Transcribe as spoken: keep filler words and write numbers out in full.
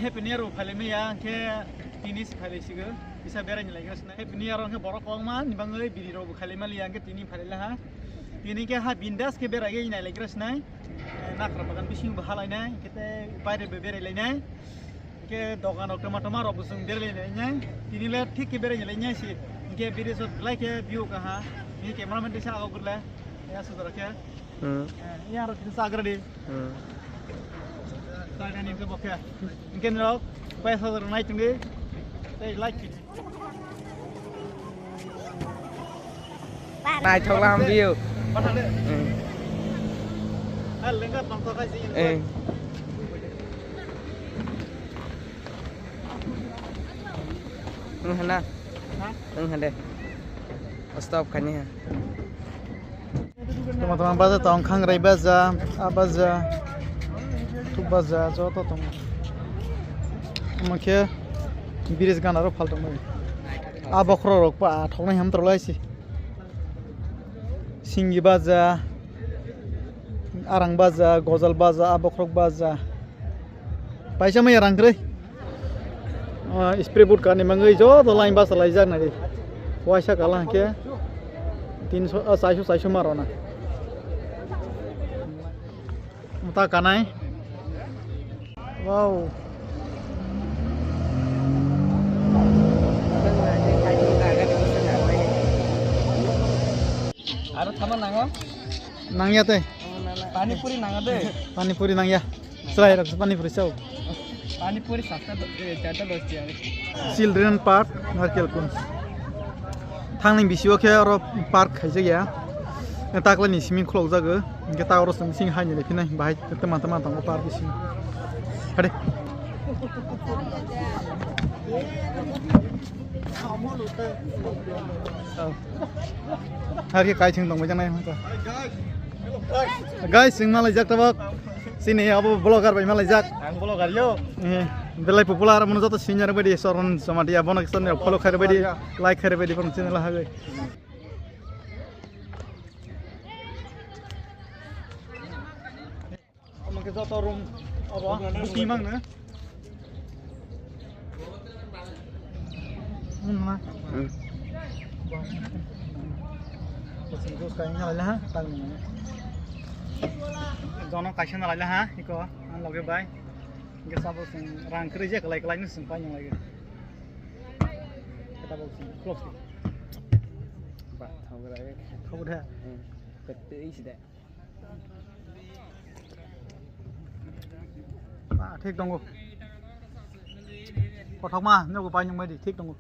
Happy New Year bo phailai maya, hwnkhe tini se phailai sigo, kisa berai ni lai gra sinai. Happy New Year hwnkhe borok kwbangma ni bagwi biri rok bo khailai maliya, hwnkhe tini phailai laha. Tini khe ha bindas khe berai nai lai gra sinai. Nakra bagan bising bo halai nai, hwnkhe tei upai rok bo berai lai nai. Hwnkhe dogan rok toma toma rok bo chwng berai lai nai. Tini le thik khe berai lai nai se. Hwnkhe biri sot belai khe view kaha. Ni cameraman tisa ago gurle. Ya sudara khe. Hmm. Eh, yang rok kisa agra di. Hmm. Tagani ke bokya. Mungkin rok paisa rok nai tunggi. Tei like. Naithok lam view. Hmm. Hal lenga pangko khai sing. Eh. Wng hana. Ha? Wng hade. Stop khani ha. Tama tama baja tong, khangrai baja, a baja, thuk baja, joto tong. Omo khe bridge gana rok phal tongmani. A bokhorok rok pa thoknai ham torlai si. Singi baja, arang baja, gojal baja, a bokhorok baja. Paisa maya rang kwrwi. Ah, spray boot kanwi mangwi joto line basa laijak nai. Waisa kala hwnkhe tinso, ah, chaiso, chaiso ma rona. Mota kanai. Wow. Aro thama nango? Nangya tei. Pani puri nango de. Pani puri nangya. Chwrai rok pani puri chao. Pani puri satta do-, eh, charta dos tiya. Children Park, Narkel Kunj. Thangni bisio khe oro park khaijak ya. Taklani simi khulok jago. Hingke ta oro simi sing haini le phinai bahai tama tama tongo park bisingo. Hade. Har khe kaithang tongbai janai hwnka. Guys, chwng malaijak tabok. Chini abo vlogger bai malaijak. Ang vlogger yo. Eh, belai popular, mono joto senior bai di, Soron Jamatia, bono senior follow khair bai di, like khair bai di, bono channel hagwi. Omo khe joto room abo booking mang no. Hmm, ma. Hmm. Bosong juice kain ngalai ha, tang ni. Jono kaisa ngalai ha, iko, ang loge bai. Ge sabo sing rang kri je kalai kalai ni sing pai ngalai. Kita bosong close. Ba, thau gra. Thau gra. Hmm. Kete isi de. Ah, thik tongo. Kothokma, nogo pai nung bai di, thik tongo.